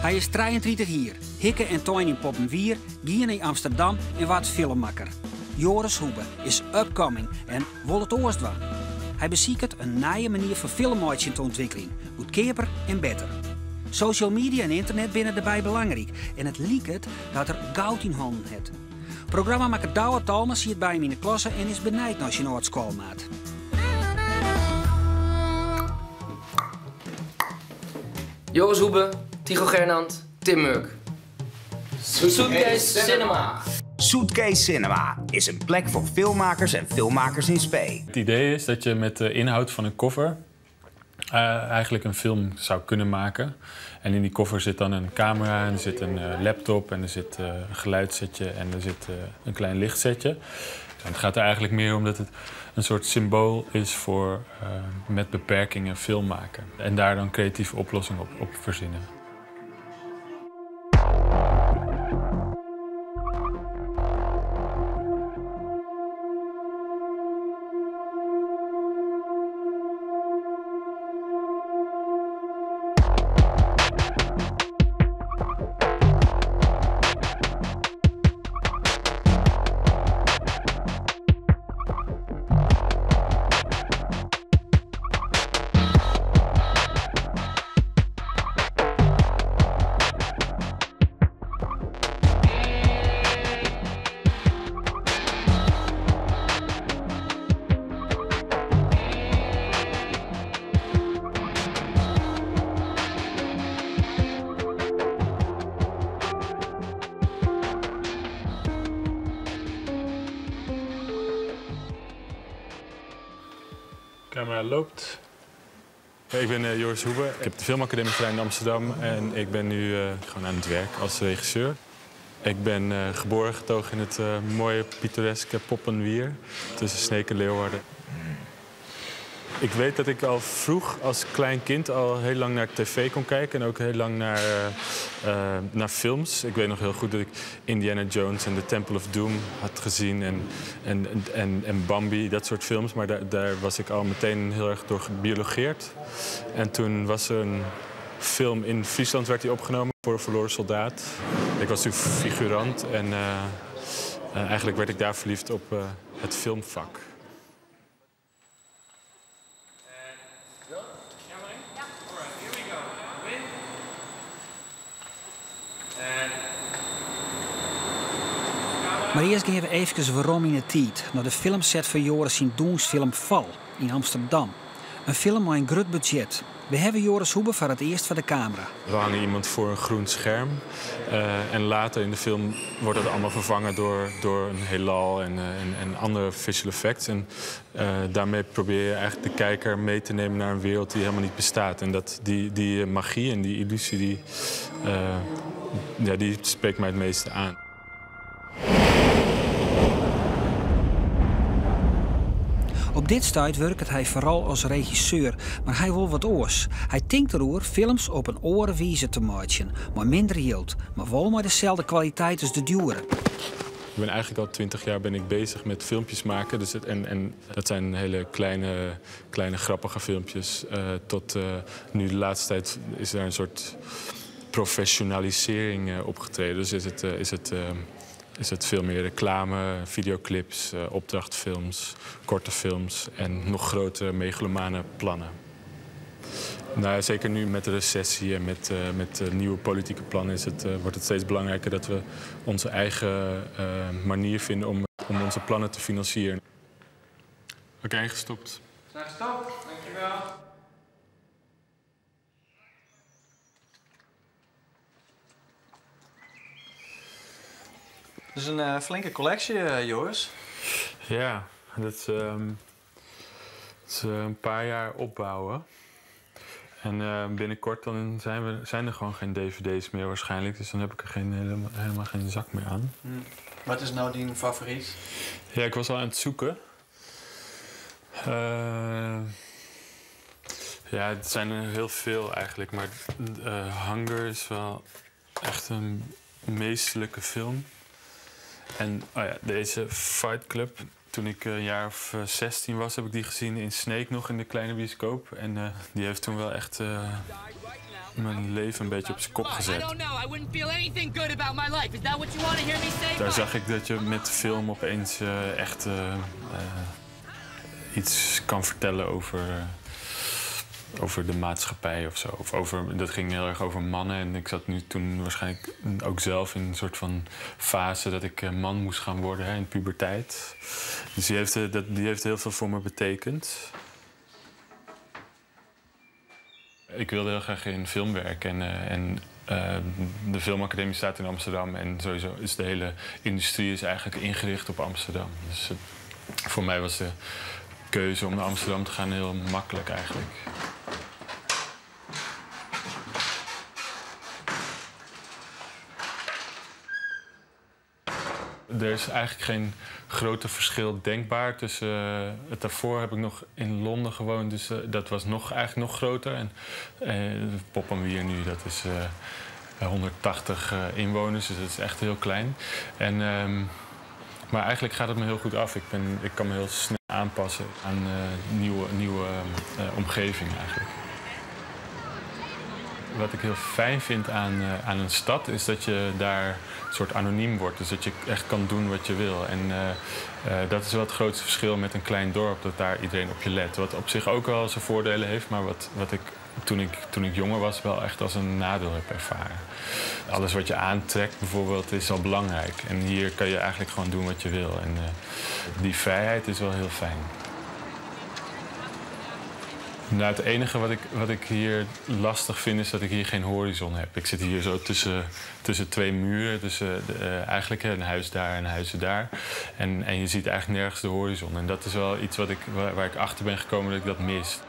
Hy is 33 jier, hikke en tein yn Poppenwier, gie nei Amsterdam en waard filmmakker. Joris Hoebe is upcoming en wol it oars dwaan. Hy besiket in nije manier fan filmmeitsjen te ûntwikkeljen, goedkeaper en better. Social media en ynternet binne derby belangryk en it liket dat er goud yn hannen hat. Programmamakker Douwe Talma siet by him yn de klasse en is benijd nei syn âld skoalmaat. Joris Hoebe, Tycho Gernand, Tim Murk. Suitcase Cinema. Suitcase Cinema is een plek voor filmmakers en filmmakers in spe. Het idee is dat je met de inhoud van een koffer eigenlijk een film zou kunnen maken. En in die koffer zit dan een camera en er zit een laptop en er zit een geluidssetje en er zit een klein lichtsetje. En het gaat er eigenlijk meer om dat het een soort symbool is voor met beperkingen film maken. En daar dan creatieve oplossingen op verzinnen. Camera loopt. Ik ben Joris Hoebe. Ik heb de Filmacademie gedaan in Amsterdam en ik ben nu gewoon aan het werk als regisseur. Ik ben geboren getogen in het mooie pittoreske Poppenwier tussen Sneek en Leeuwarden. Ik weet dat ik al vroeg als klein kind al heel lang naar tv kon kijken en ook heel lang naar films. Ik weet nog heel goed dat ik Indiana Jones en The Temple of Doom had gezien en Bambi, dat soort films. Maar daar was ik al meteen heel erg door gebiologeerd. En toen was er een film in Friesland, werd die opgenomen voor een verloren soldaat. Ik was toen figurant en eigenlijk werd ik daar verliefd op het filmvak. Maar earst gean we efkes werom yn 'e tiid, nei de filmset fan Joris syn dûnsfilm Fal yn Amsterdam. In film mei in grut budzjet. We hawwe Joris Hoebe foar it earst foar de kamera. We hangen iemand voor een groen scherm. En later in de film wordt dat allemaal vervangen door een heelal en andere visual effects. En daarmee probeer je eigenlijk de kijker mee te nemen naar een wereld die helemaal niet bestaat. En dat, die magie en die illusie, die spreekt mij het meeste aan. Op dit stuit wurket hy foaral as regisseur, mar hy wol wat oars. Hy tinkt deroer films op in oare wize te meitsjen, mei minder jild, mar wol mei deselde kwaliteit as de djoere. Ik ben eigenlijk al 20 jaar ben ik bezig met filmpjes maken. Dus het, en dat zijn hele kleine grappige filmpjes. Tot nu de laatste tijd is daar een soort professionalisering opgetreden. Dus is het veel meer reclame, videoclips, opdrachtfilms, korte films en nog grotere megalomane plannen. Zeker nu met de recessie en met nieuwe politieke plannen wordt het steeds belangrijker dat we onze eigen manier vinden om onze plannen te financieren. Oké, gestopt. Zijn gestopt, dankjewel. Dat is een flinke collectie, Joris. Ja, dat is een paar jaar opbouwen. En binnenkort dan zijn er gewoon geen dvd's meer waarschijnlijk. Dus dan heb ik er helemaal geen zak meer aan. Wat is nou die favoriet? Ja, ik was al aan het zoeken. Het zijn er heel veel eigenlijk. Maar Hunger is wel echt een meesterlijke film. En deze Fight Club. Toen ik een jaar of 16 was, heb ik die gezien in Sneek nog in de kleine bioscoop. En die heeft toen wel echt mijn leven een beetje op zijn kop gezet. Daar zag ik dat je met film opeens echt iets kan vertellen over de maatschappij of zo. Of over, dat ging heel erg over mannen. En ik zat nu toen waarschijnlijk ook zelf in een soort van fase dat ik man moest gaan worden, hè, in puberteit. Dus die heeft heel veel voor me betekend. Ik wilde heel graag in film werken. En de Filmacademie staat in Amsterdam. En sowieso is de hele industrie is eigenlijk ingericht op Amsterdam. Dus voor mij was de keuze om naar Amsterdam te gaan heel makkelijk eigenlijk. Er is eigenlijk geen grote verschil denkbaar tussen het daarvoor heb ik nog in Londen gewoond, dus dat was eigenlijk nog groter. En Poppenwier nu, dat is 180 inwoners, dus dat is echt heel klein. Maar eigenlijk gaat het me heel goed af. Ik kan me heel snel aanpassen aan nieuwe omgeving eigenlijk. Wat ik heel fijn vind aan een stad is dat je daar een soort anoniem wordt. Dus dat je echt kan doen wat je wil. En dat is wel het grootste verschil met een klein dorp, dat daar iedereen op je let. Wat op zich ook wel zijn voordelen heeft, maar wat ik toen ik jonger was wel echt als een nadeel heb ervaren. Alles wat je aantrekt bijvoorbeeld is al belangrijk. En hier kan je eigenlijk gewoon doen wat je wil. En die vrijheid is wel heel fijn. Nou, het enige wat ik hier lastig vind is dat ik hier geen horizon heb. Ik zit hier zo tussen twee muren, tussen eigenlijk een huis daar en huizen daar. En je ziet eigenlijk nergens de horizon. En dat is wel iets waar ik achter ben gekomen dat ik dat mis.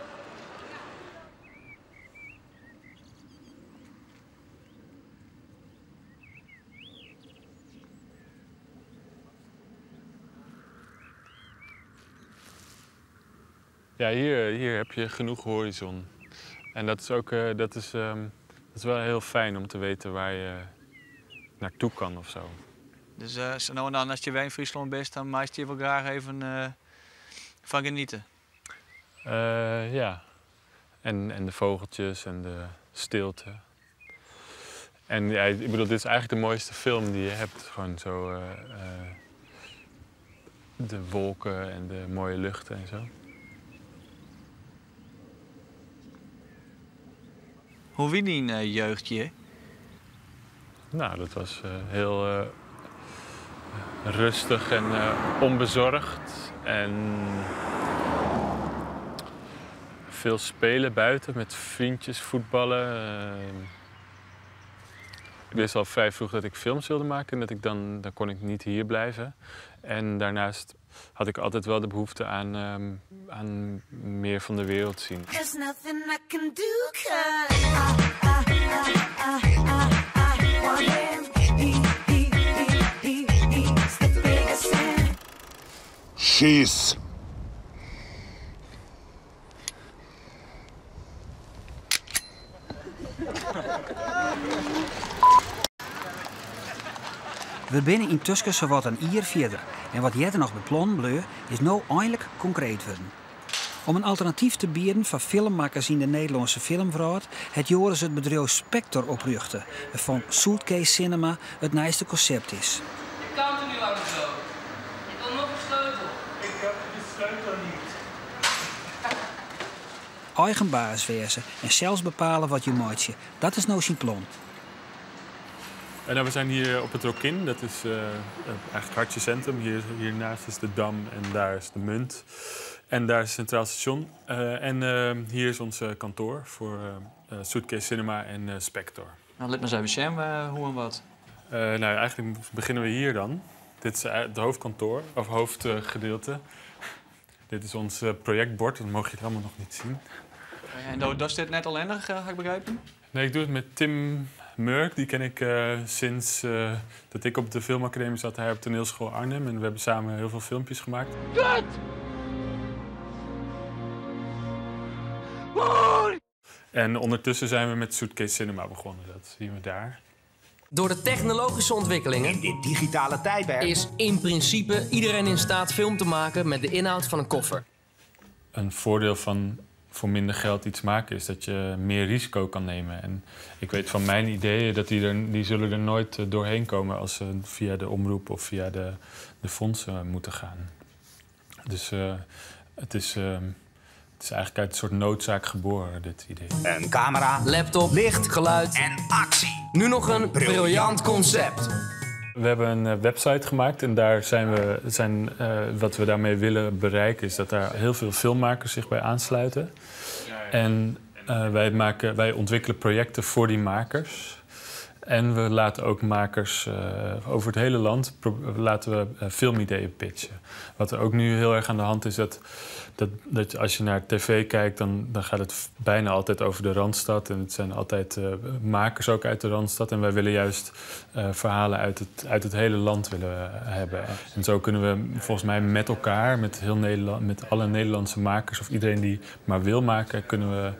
Ja, hier heb je genoeg horizon. En dat is ook, dat is wel heel fijn om te weten waar je naartoe kan of zo. Dus zo nou en dan, als je weer in Friesland bent, dan maak je wel graag even van genieten. Ja. En de vogeltjes en de stilte. En ja, ik bedoel, dit is eigenlijk de mooiste film die je hebt. Gewoon zo de wolken en de mooie luchten en zo. Hoe wie die jeugdje? Nou, dat was heel rustig en onbezorgd. En veel spelen buiten met vriendjes, voetballen. Ik wist al vrij vroeg dat ik films wilde maken en dat ik dan kon ik niet hier blijven. En daarnaast had ik altijd wel de behoefte aan meer van de wereld zien. There's nothing I can do, 'cause I want him. He's the biggest sin. Schieß! We binnen intussen zowat een jaar verder. En wat jij er nog beplan bleu, is nou eindelijk concreet worden. Om een alternatief te bieden voor filmmakers in de Nederlandse filmwereld, het Joris het bedrijf Spector oprichten, waarvan Suitcase Cinema het nieuwste concept is. Ik kan het nu lang zo. Ik wil nog een sleutel. Ik heb de sleutel niet. Eigen baas wezen en zelfs bepalen wat je maakt. Dat is nou zijn plan. En nou, we zijn hier op het Rokin, dat is eigenlijk hartje centrum. Hiernaast is de Dam en daar is de Munt. En daar is het Centraal Station. En hier is ons kantoor voor Suitcase Cinema en Spector. Nou, laat maar eens even zien, hoe en wat. Nou, eigenlijk beginnen we hier dan. Dit is het hoofdkantoor, of hoofdgedeelte. Dit is ons projectbord, dat mogen jullie allemaal nog niet zien. En dat is dit net ellendig, ga ik begrijpen? Nee, ik doe het met Tim Murk. Die ken ik sinds dat ik op de filmacademie zat. Hij op toneelschool Arnhem. En we hebben samen heel veel filmpjes gemaakt. Kut! En ondertussen zijn we met Suitcase Cinema begonnen. Dat zien we daar. Door de technologische ontwikkelingen In dit digitale tijdperk is in principe iedereen in staat film te maken met de inhoud van een koffer. Een voordeel van voor minder geld iets maken is dat je meer risico kan nemen. En ik weet van mijn ideeën dat die zullen er nooit doorheen komen als ze via de omroep of via de fondsen moeten gaan. Dus het is eigenlijk uit een soort noodzaak geboren, dit idee. Een camera, laptop, licht, geluid en actie. Nu nog een briljant concept. We hebben een website gemaakt en daar zijn we, zijn, wat we daarmee willen bereiken is dat daar heel veel filmmakers zich bij aansluiten. En wij ontwikkelen projecten voor die makers. En we laten ook makers over het hele land laten we filmideeën pitchen. Wat er ook nu heel erg aan de hand is, dat als je naar tv kijkt, dan gaat het bijna altijd over de Randstad. En het zijn altijd makers ook uit de Randstad. En wij willen juist verhalen uit het hele land willen hebben. En zo kunnen we volgens mij met elkaar, met heel Nederland, met alle Nederlandse makers of iedereen die maar wil maken, kunnen we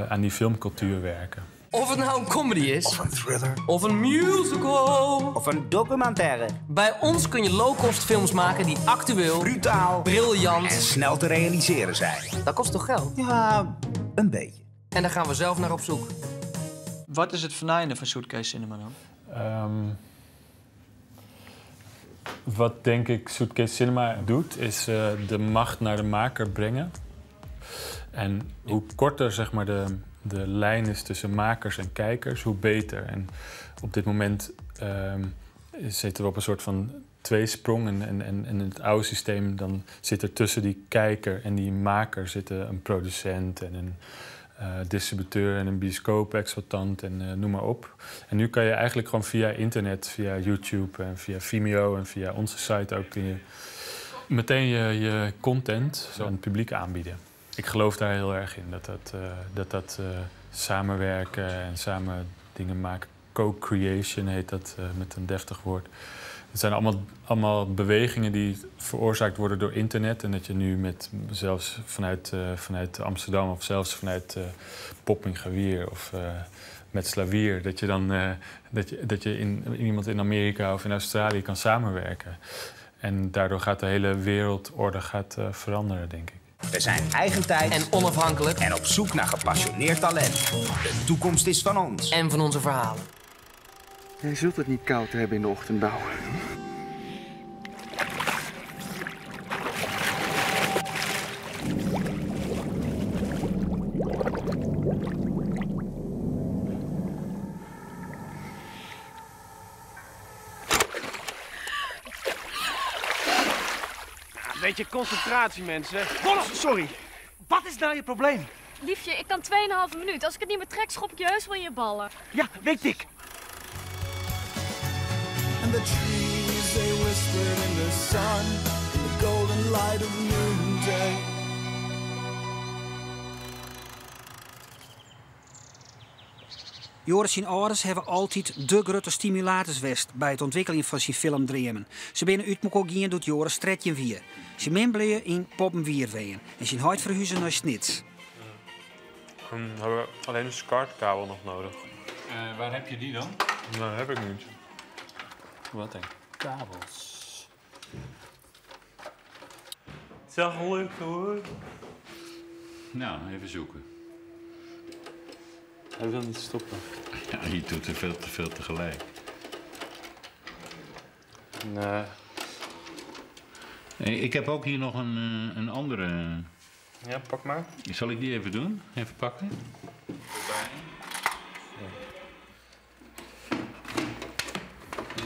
aan die filmcultuur werken. Of het nou een comedy is, of een thriller, of een musical, of een documentaire. Bij ons kun je low-cost films maken die actueel, brutaal, briljant en snel te realiseren zijn. Dat kost toch geld? Ja, een beetje. En daar gaan we zelf naar op zoek. Wat is het venijnen van Suitcase Cinema dan? Wat denk ik Suitcase Cinema doet, is de macht naar de maker brengen. En hoe korter de lijn is tussen makers en kijkers, hoe beter. En op dit moment zitten we op een soort van tweesprong. En in het oude systeem dan zit er tussen die kijker en die maker zitten een producent en een distributeur en een bioscoop-exploitant en noem maar op. En nu kan je eigenlijk gewoon via internet, via YouTube en via Vimeo en via onze site ook kun je meteen je content zo aan het publiek aanbieden. Ik geloof daar heel erg in, dat samenwerken en samen dingen maken, co-creation heet dat met een deftig woord. Het zijn allemaal bewegingen die veroorzaakt worden door internet. En dat je nu zelfs vanuit Amsterdam of zelfs vanuit Poppingawier of Metslawier, dat je dan dat je, dat je in, iemand in Amerika of in Australië kan samenwerken. En daardoor gaat de hele wereldorde veranderen, denk ik. We zijn eigentijds en onafhankelijk en op zoek naar gepassioneerd talent. De toekomst is van ons. En van onze verhalen. Jij zult het niet koud hebben in de ochtend, Bouwe. Een beetje concentratie, mensen. Wolf, sorry. Wat is nou je probleem? Liefje, ik kan tweeënhalve minuut. Als ik het niet meer trek, schop ik je heus wel in je ballen. Ja, weet ik. And the trees, they whispered in the sun, in the golden light of noonday. Joris zijn ouders hebben altijd de grote stimulators geweest bij het ontwikkelen van zijn filmdreamen. Ze binnen uit elkaar gaan doet Joris tredje vier. Ze min bleven in Poppenwier ween en zijn huid verhuizen naar Snits. Dan hebben we alleen een SCART-kabel nog nodig. Waar heb je die dan? Dat heb ik niet. Wat een kabels. Het is wel gelukt hoor. Nou, even zoeken. Hij wil niet stoppen. Ja, je doet er veel te veel tegelijk. Nee. Hey, ik heb ook hier nog een andere. Ja, pak maar. Zal ik die even doen? Even pakken?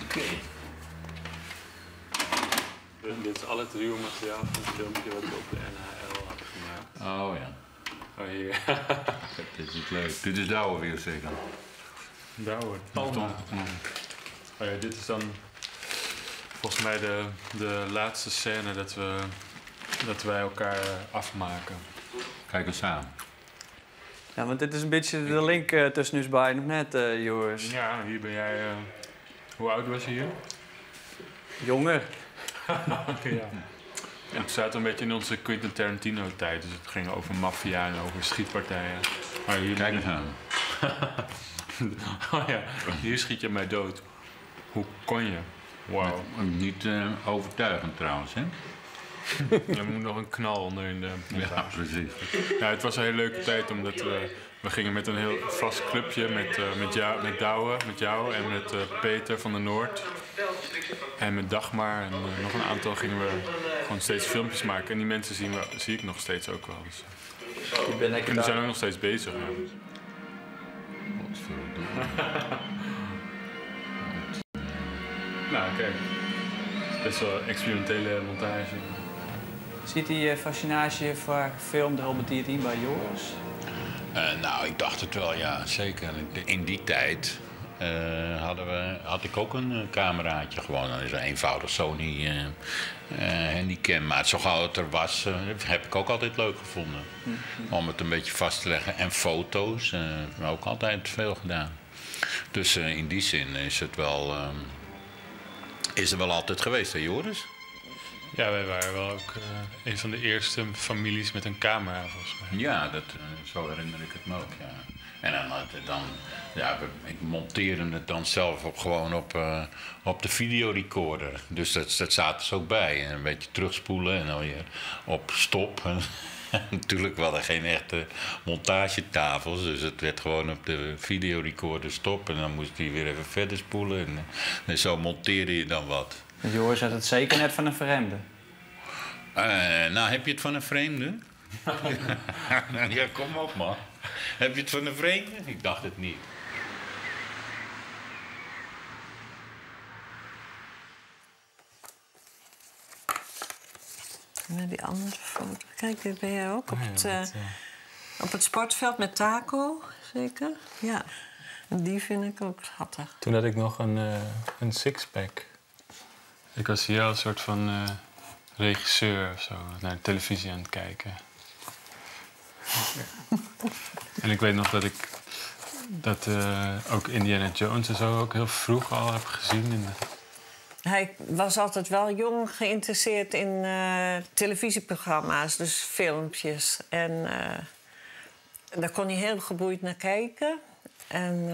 Oké. Dit is al het ruwe materiaal van het filmpje wat we op de NHL hadden gemaakt. Oh ja. Oh, hier. Dit is leuk. Dit is Douwe weer zeker. Douwe, Talma. Oh ja, dit is dan volgens mij de laatste scène dat wij elkaar afmaken. Kijk eens aan. Ja, want dit is een beetje de link tussen ons beiden, nog net, Joris. Ja, hier ben jij. Hoe oud was je hier? Jonger. Oké, ja. En het zaten een beetje in onze Quentin Tarantino-tijd. Dus het ging over maffia en over schietpartijen. Maar hier Kijk eens aan. Oh ja, hier schiet je mij dood. Hoe kon je? Wauw. Niet overtuigend trouwens, hè? Er moet nog een knal onder in de Ja, precies. Ja, het was een hele leuke tijd omdat we gingen met een heel vast clubje met Douwe, met jou en met Peter van der Noord. En met Dagmar en nog een aantal gingen we gewoon steeds filmpjes maken. En die mensen zie ik nog steeds ook wel. Dus. Je bent lekker En die zijn daar. ook nog steeds bezig. Ja. Nou, kijk. Het is best wel experimentele montage. Zit die fascinatie voor film er al meteen in bij Joris? Nou, ik dacht het wel, ja, zeker. In die tijd had ik ook een cameraatje gewoon. Dat is een eenvoudig Sony Handycam. Maar zo gauw het er was, heb ik ook altijd leuk gevonden. Om het een beetje vast te leggen. En foto's, heb ik ook altijd veel gedaan. Dus in die zin is het wel, is er wel altijd geweest, hè Joris? Ja, wij waren wel ook een van de eerste families met een camera, volgens mij. Ja, zo herinner ik het me ook, ja. En dan, ja, ik monteerde het dan zelf ook gewoon op de videorecorder. Dus dat zaten ze ook bij. En een beetje terugspoelen en dan weer op stop. En natuurlijk, we hadden geen echte montagetafels. Dus het werd gewoon op de videorecorder stop. En dan moest hij weer even verder spoelen. En zo monteerde je dan wat. Joris had het zeker net van een vreemde. Nou, heb je het van een vreemde? Ja, kom op, man. Heb je het van een vreemde? Ik dacht het niet. En die andere foto. Kijk, dit ben jij ook Oh ja, dat, op het sportveld met Taco, zeker? Ja. En die vind ik ook schattig. Toen had ik nog een sixpack. Ik was hier al een soort van regisseur of zo, naar de televisie aan het kijken. En ik weet nog dat ik dat ook Indiana Jones en zo ook heel vroeg al heb gezien. In de... Hij was altijd wel jong geïnteresseerd in televisieprogramma's, dus filmpjes. En daar kon hij heel geboeid naar kijken. En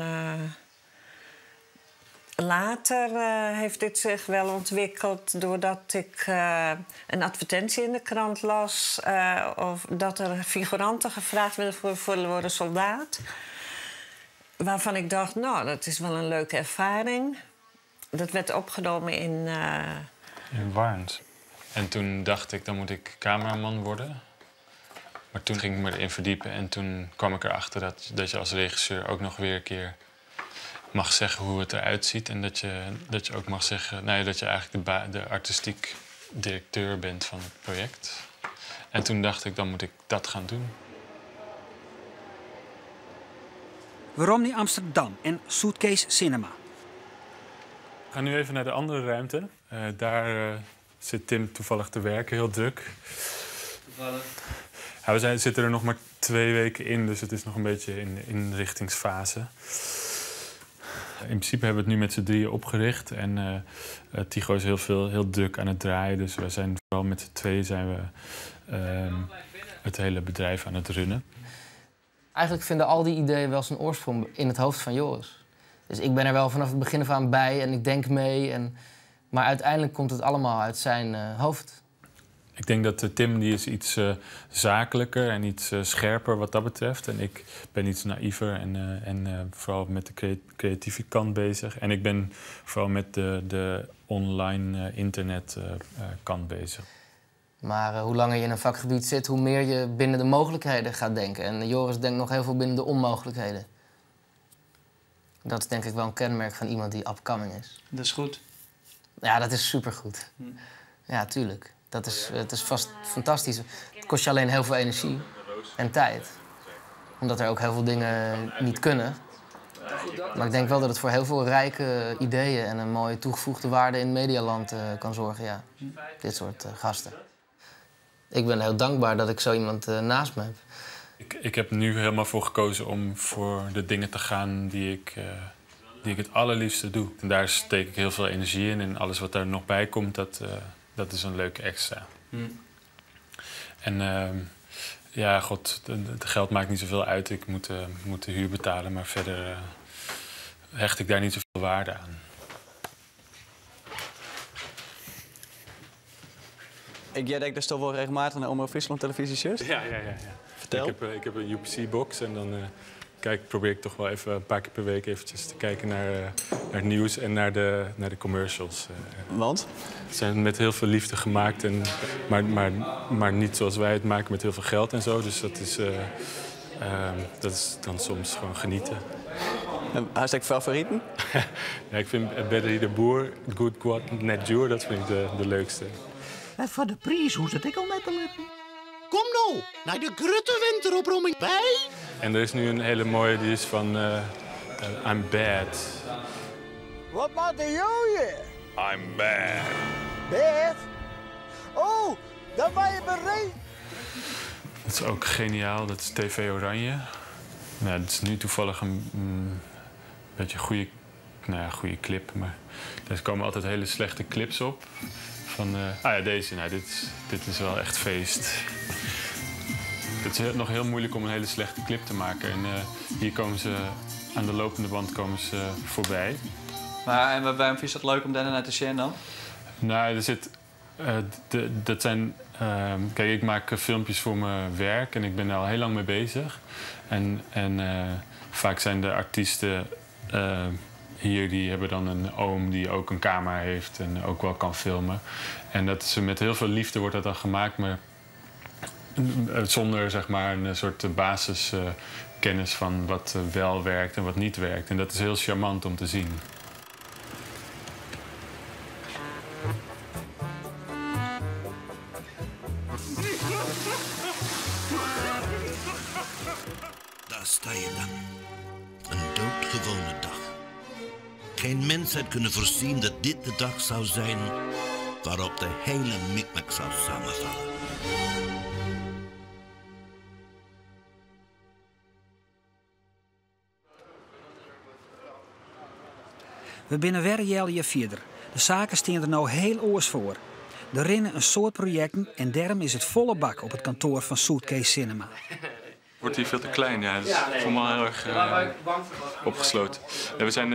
later heeft dit zich wel ontwikkeld doordat ik een advertentie in de krant las. Of dat er figuranten gevraagd werden voor Verloren Soldaat. Waarvan ik dacht, nou, dat is wel een leuke ervaring. Dat werd opgenomen in... In Warns. En toen dacht ik, dan moet ik cameraman worden. Maar toen ging ik me erin verdiepen en toen kwam ik erachter dat je als regisseur ook nog weer een keer mag zeggen hoe het eruit ziet. En dat je ook mag zeggen, nou ja, dat je eigenlijk de artistiek directeur bent van het project. En toen dacht ik, dan moet ik dat gaan doen. Waarom niet Amsterdam en Suitcase Cinema? We gaan nu even naar de andere ruimte. Daar zit Tim toevallig te werken, heel druk. Toevallig. Ja, we zitten er nog maar 2 weken in, dus het is nog een beetje in de inrichtingsfase. In principe hebben we het nu met z'n drieën opgericht. En Tycho is heel druk aan het draaien. Dus we zijn vooral met z'n tweeën het hele bedrijf aan het runnen. Eigenlijk vinden al die ideeën wel zijn oorsprong in het hoofd van Joris. Dus ik ben er wel vanaf het begin af aan bij en ik denk mee. Maar uiteindelijk komt het allemaal uit zijn hoofd. Ik denk dat Tim die is iets zakelijker en iets scherper wat dat betreft. En ik ben iets naïver en vooral met de creatieve kant bezig. En ik ben vooral met de online internet kant bezig. Maar hoe langer je in een vakgebied zit, hoe meer je binnen de mogelijkheden gaat denken. En Joris denkt nog heel veel binnen de onmogelijkheden. Dat is denk ik wel een kenmerk van iemand die upcoming is. Dat is goed. Ja, dat is supergoed. Ja, tuurlijk. Het is vast fantastisch. Het kost je alleen heel veel energie en tijd. Omdat er ook heel veel dingen niet kunnen. Maar ik denk wel dat het voor heel veel rijke ideeën en een mooie toegevoegde waarde in het medialand kan zorgen. Ja. Dit soort gasten. Ik ben heel dankbaar dat ik zo iemand naast me heb. Ik heb nu helemaal voor gekozen om voor de dingen te gaan die ik het allerliefste doe. En daar steek ik heel veel energie in. En alles wat daar nog bij komt, dat is een leuke extra. En ja, god, het geld maakt niet zoveel uit. Ik moet de huur betalen, maar verder hecht ik daar niet zoveel waarde aan. Ik hear ek datsto wol regelmatich nei Omrop Fryslân televyzje sjochst. Ja. Fertel. Ik heb een UPC-box en dan kijk, probeer ik toch wel even een paar keer per week eventjes te kijken naar het nieuws en naar de commercials. Want? Het zijn met heel veel liefde gemaakt, maar niet zoals wij het maken met heel veel geld en zo. Dus dat is dan soms gewoon genieten. Hast ek favoriten? Ja, ik vind Betty de Boer, Goed Guad Net Djoer, dat vind ik de leukste. En foar de priis hoecht it ek al net te litten. Kom no, nei de grutte winteropromming by. En er is nu een hele mooie, die is van I'm Bad. Wat moat de joje? I'm bad. Bad? Oh, dan ben je bereid. Dat is ook geniaal, dat is TV Oranje. Nou, het is nu toevallig een beetje goede, nou ja, goede clip, maar er komen altijd hele slechte clips op. Van, ah ja, deze. Nou, dit is wel echt feest. Het is nog heel moeilijk om een hele slechte clip te maken. En hier komen ze aan de lopende band komen ze voorbij. Maar en waarom vind je dat leuk om daar naar te zien dan? Nou, er zit. Dat zijn. Kijk, ik maak filmpjes voor mijn werk en ik ben daar al heel lang mee bezig. En vaak zijn de artiesten hier, die hebben dan een oom die ook een camera heeft en ook wel kan filmen. En dat is met heel veel liefde wordt dat dan gemaakt, maar zonder zeg maar een soort basiskennis van wat wel werkt en wat niet werkt. En dat is heel charmant om te zien. Daar sta je dan. Een doodgewone dag. Geen mens had kunnen voorzien dat dit de dag zou zijn waarop de hele mikmak zou samenvallen. We binne wer healjier fierder. De saken steane der no hiel oars foar. Der rinne in soad projekten en dêrom is it folle bak op it kantoar fan Suitcase Cinema. Wordt hier veel te klein, ja. Dus ik voel me al heel erg opgesloten. Ja, we zijn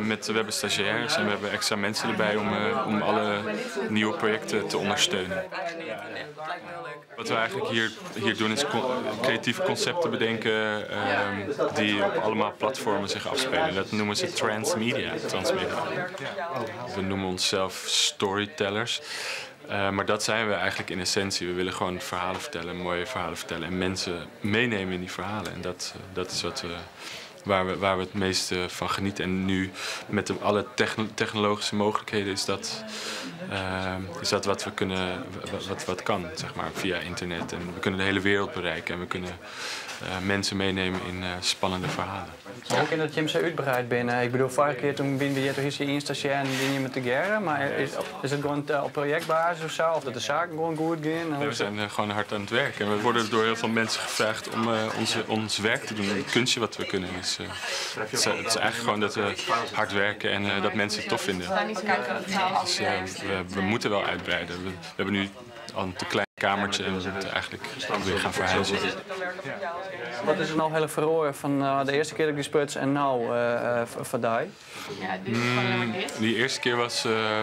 met, we hebben stagiaires en we hebben extra mensen erbij om alle nieuwe projecten te ondersteunen. Wat we eigenlijk hier doen is creatieve concepten bedenken die op allemaal platformen zich afspelen. Dat noemen ze transmedia. Transmedia. We noemen onszelf storytellers. Maar dat zijn we eigenlijk in essentie. We willen gewoon verhalen vertellen, mooie verhalen vertellen en mensen meenemen in die verhalen. En dat is waar we het meeste van genieten. En nu met alle technologische mogelijkheden is dat wat we kunnen, wat kan, zeg maar, via internet. En we kunnen de hele wereld bereiken en we kunnen mensen meenemen in spannende verhalen. Maar hoe kin dat jim sa útwreide binne? Ik bedoel, foarrige kear doe wiene we hjir toch ien stagiair en wiene jim tegearre. Mar is it gewoan op projektbasis of sa? Of dat de saken gewoan goed gean? Nee, we zijn gewoon hard aan het werk. En we worden door heel veel mensen gevraagd om ons werk te doen. Het kunstje wat we kunnen. Dus, het is eigenlijk gewoon dat we hard werken en dat mensen het tof vinden. Dus we moeten wel uitbreiden. We hebben nu al een te klein kamertje en we moeten eigenlijk weer gaan verhuizen. Wat is der no hiel feroare fan de earste kear dat ik dy spruts en no foar dy? Die eerste keer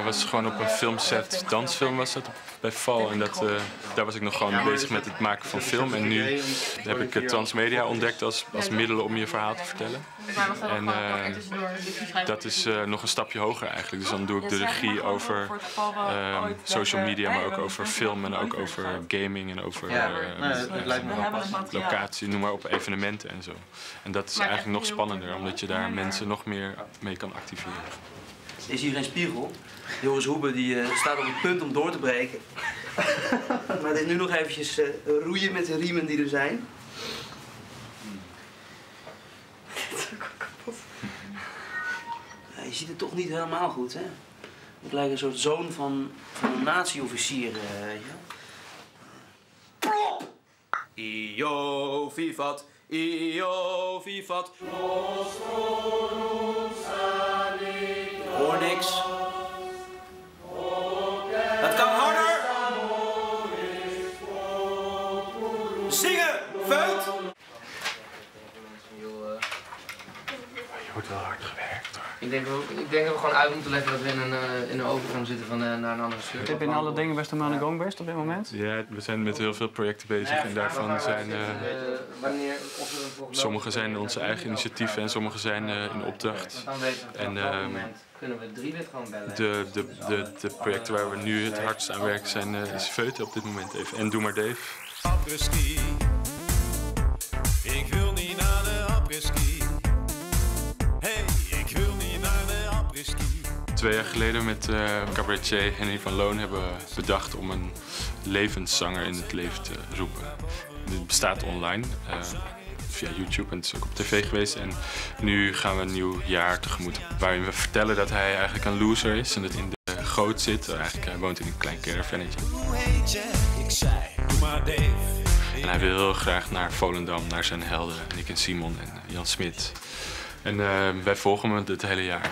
was gewoon op een filmset, dansfilm was dat bij Val. En daar was ik nog gewoon bezig met het maken van film. En nu heb ik transmedia ontdekt als middel om je verhaal te vertellen. En dat is nog een stapje hoger eigenlijk. Dus dan doe ik de regie over social media, maar ook over film en ook over gaming en over locatie, noem maar op, evenementen en zo. En dat is eigenlijk nog spannender, omdat je daar mensen nog meer mee kan activeren. Er is hier geen spiegel. Joris Hoebe die staat op het punt om door te breken. Maar het is nu nog eventjes roeien met de riemen die er zijn. Dit is ook al kapot. Ja, je ziet het toch niet helemaal goed, hè? Ik lijk een soort zoon van een nazi-officier, weet je wel. Plop! Io vivat, io vivat. Ik hoor niks. Het kan harder! Zingen, feut! wordt wel hard gewerkt. Ik denk, ik denk dat we gewoon uit moeten leggen dat we in een overgang zitten van, naar een andere soort. Heb je in alle dingen best aan de gang best op dit moment? Ja, we zijn met heel veel projecten bezig en daarvan zijn... wanneer, of we een sommige zijn onze eigen initiatieven en sommige zijn in opdracht. Dan weten we En op welk moment kunnen we Driewit gewoon bellen. de projecten waar we nu het hardst aan werken zijn, is Feuten op dit moment even. En Doe maar Dave. Apres-ski. Ik wil niet naar de apres-ski. Hey, ik wil niet naar de apres-ski. 2 jaar geleden met cabaretier Henry van Loon hebben we bedacht om een levenszanger in het leven te roepen. Het bestaat online, via YouTube en het is ook op tv geweest. En nu gaan we een nieuw jaar tegemoet waarin we vertellen dat hij eigenlijk een loser is en dat in de goot zit. Eigenlijk, hij woont in een klein caravannetje. Hoe heet je? Ik zei, doe maar Dave. En hij wil heel graag naar Volendam, naar zijn helden Nick en Simon en Jan Smit. En wij volgen hem het hele jaar.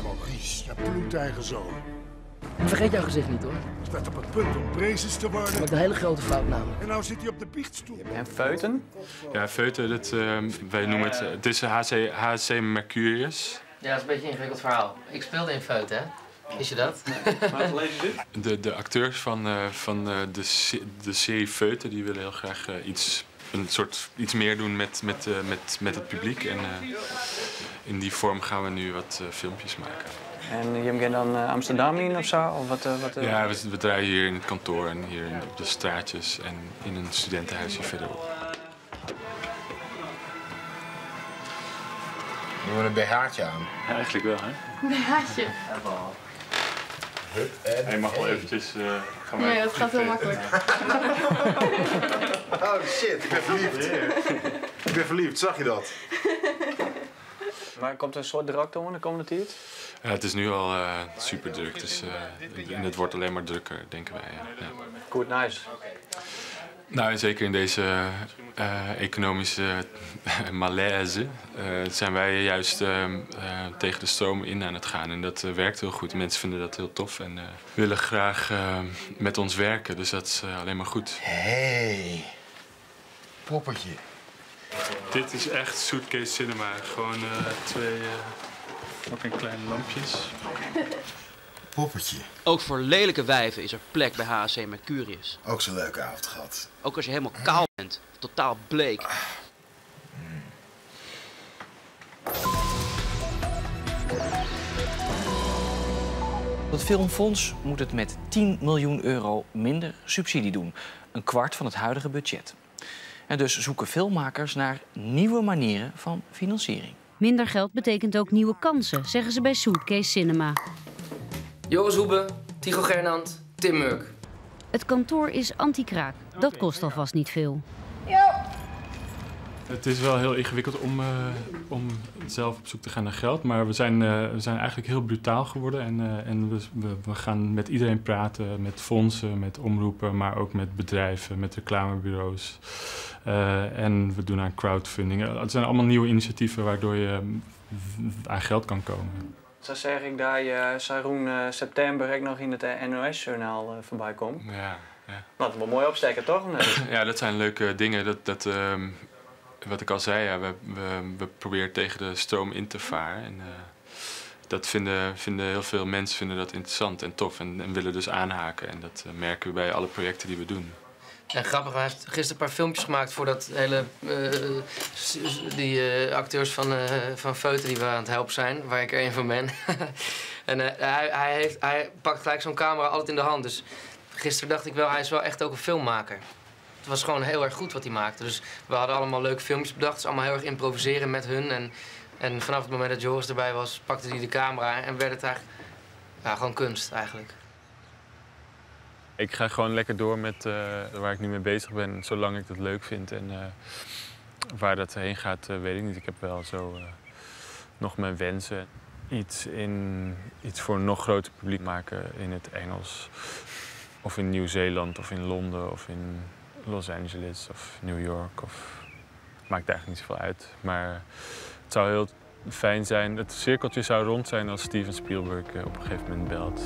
Maurice, je bloedeigen zoon. Vergeet jouw gezicht niet hoor. Staat op het punt om prezes te worden. Maakt een hele grote fout namelijk. En nou zit hij op de biechtstoel. En Feuten? Ja, Feuten, dat, wij noemen het... Het is HC Mercurius. Ja, dat is een beetje een ingewikkeld verhaal. Ik speelde in Feuten, hè? Wist je dat? De acteurs van de serie Feuten die willen heel graag iets meer doen met het publiek. En in die vorm gaan we nu wat filmpjes maken. En je gaat dan Amsterdam in of zo? Of wat, Ja, we draaien hier in het kantoor en hier op de straatjes en in een studentenhuisje verderop. Je moet een BH'tje aan. Ja, eigenlijk wel, hè? BH'tje. Hup en Hij mag wel eventjes... gaan wij Nee, dat gaat heel makkelijk. Oh shit, ik ben verliefd. Ik ben verliefd, zag je dat? Maar komt er een soort drukte om de komende tijd? Ja, het is nu al super druk, dus, en het wordt alleen maar drukker, denken wij. Ja. Goed, nice. Nou, en zeker in deze economische malaise zijn wij juist tegen de stroom in aan het gaan. En dat werkt heel goed. Mensen vinden dat heel tof en willen graag met ons werken. Dus dat is alleen maar goed. Hey, poppetje. Dit is echt suitcase cinema. Gewoon twee fucking kleine lampjes. Poppetje. Ook voor lelijke wijven is er plek bij HC Mercurius. Ook zo'n leuke avond gehad. Ook als je helemaal kaal bent, totaal bleek. Het Filmfonds moet het met 10 miljoen euro minder subsidie doen. Een kwart van het huidige budget. En dus zoeken filmmakers naar nieuwe manieren van financiering. Minder geld betekent ook nieuwe kansen, zeggen ze bij Suitcase Cinema. Joris Hoebe, Tycho Gernand, Tim Murk. Het kantoor is anti-kraak. Dat kost alvast niet veel. Het is wel heel ingewikkeld om zelf op zoek te gaan naar geld. Maar we zijn eigenlijk heel brutaal geworden. En we gaan met iedereen praten. Met fondsen, met omroepen, maar ook met bedrijven, met reclamebureaus. En we doen aan crowdfunding. Het zijn allemaal nieuwe initiatieven waardoor je aan geld kan komen. Zo zeg ik dat je Saroen september ook nog in het NOS-journaal voorbij komt. Ja, ja. Dat wel mooi opsteken, toch? Nee. Ja, dat zijn leuke dingen. Wat ik al zei, ja, we proberen tegen de stroom in te varen. En, dat vinden heel veel mensen vinden dat interessant en tof en willen dus aanhaken. En dat merken we bij alle projecten die we doen. En grappig, hij heeft gisteren een paar filmpjes gemaakt voor dat hele, die acteurs van Feuten die we aan het helpen zijn, waar ik er een van ben. En hij pakt gelijk zo'n camera altijd in de hand. Dus gisteren dacht ik wel, hij is wel echt ook een filmmaker. Het was gewoon heel erg goed wat hij maakte. Dus we hadden allemaal leuke filmpjes bedacht. Dus allemaal heel erg improviseren met hun. En vanaf het moment dat Joris erbij was, pakte hij de camera en werd het eigenlijk, ja, gewoon kunst eigenlijk. Ik ga gewoon lekker door met waar ik nu mee bezig ben, zolang ik dat leuk vind. En waar dat heen gaat, weet ik niet. Ik heb wel zo nog mijn wensen. Iets voor een nog groter publiek maken in het Engels. Of in Nieuw-Zeeland, of in Londen, of in Los Angeles, of New York. Of... Maakt eigenlijk niet zoveel uit. Maar het zou heel fijn zijn, het cirkeltje zou rond zijn als Steven Spielberg op een gegeven moment belt.